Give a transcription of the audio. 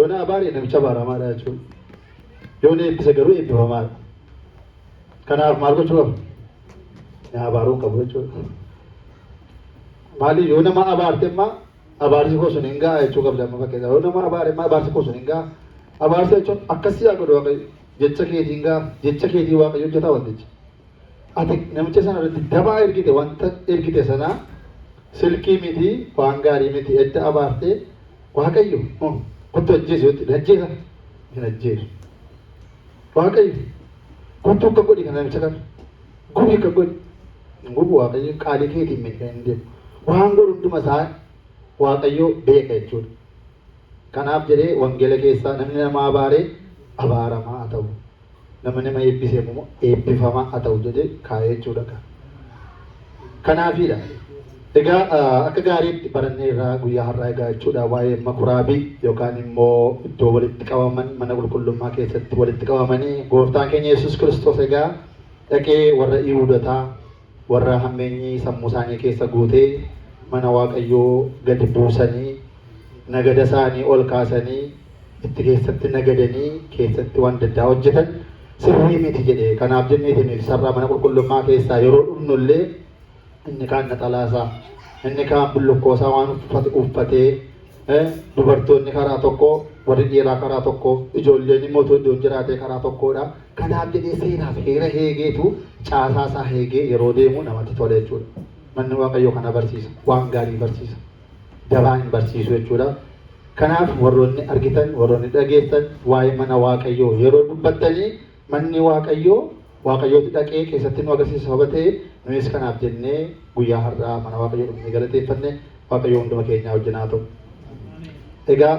Yoo na abaare namicha abaaramaadha jechuudha. Yoo na eebbise garuu eebbifamaadha. Kanaaf maal gochuu qaba? Na abaaruu hin qabu jechuudha. Maaliif yoo nama abaarte immoo abaarsi koo sun hin ga'a jechuu qabda amma fakkeenyaaf. Yoo nama abaare immoo abaarsi koo sun hin ga'a. Abaarsa jechuun akkasii haa godhu Waaqayyo. Jecha keetiin ga'a. Jecha keetiin Waaqayyo hojjetaa wantichi. Ati namicha sana irratti dabaa ergite wanta ergite sana silkii miti waan gaarii miti edda abaarte Waaqayyo kottu ajjeesi yoo hin ajjeesa hin ajjeesu. Waaqayyo kottu akka godhi kana namicha kana gubi akka godhi hin gubu Waaqayyo qaalii keetiin miti kan hin deemu. Waan godhu hunduma isaa Waaqayyo beeka jechuudha. Kanaaf jedhee wangeela keessaa namni nama abaaree abaaramaa haa ta'u. Nama nama eebbise immoo eebbifamaa haa ta'u jedhee kaa'ee jechuudha. Kanaafiidha. Egaa akka gaariitti baranneerraa guyyaa har'aa egaa jechuudha waa'ee makuraabii yookaan immoo iddoo walitti qabaman mana qulqullummaa keessatti walitti qabamanii gooftaan keenya Yesuus Kiristoos egaa dhaqee warra Yihuudotaa warra hammeenyi sammuu isaanii keessa guutee mana Waaqayyoo gadi buusanii nagada isaanii ol kaasanii itti keessatti nagadanii keessatti waan adda addaa hojjetan sirrii miti jedhe. Kanaaf jenneeti nuti sarara mana qulqullummaa keessaa yeroo dhumnu illee inni kaan naxalaasaa, inni kaan bullukkoosaa waan uffate uffatee, dubartoonni karaa tokko, warri dhiiraa karaa tokko, ijoolleen immoo otoo iddoon jiraatee karaa tokkodha. Kanaaf jedhee seeraaf heera heegeetu caasaa isaa heegee yeroo deemu namatti tola jechuudha. Manni Waaqayyoo kana barsiisa, waan gaarii barsiisa. Dabaa hin barsiisu jechuudha. Kanaaf warroonni argitan, warroonni dhageessan waa'ee mana Waaqayyoo yeroo dubbattanii manni Waaqayyoo Waaqayyootti dhaqee keessatti nu agarsiisa sababa ta'e nuyis kanaaf jennee guyyaa har'aa mana Waaqayyoo dhufnee galateeffanne Waaqayyoo hunduma keenyaa wajjin haa ta'u. Egaa.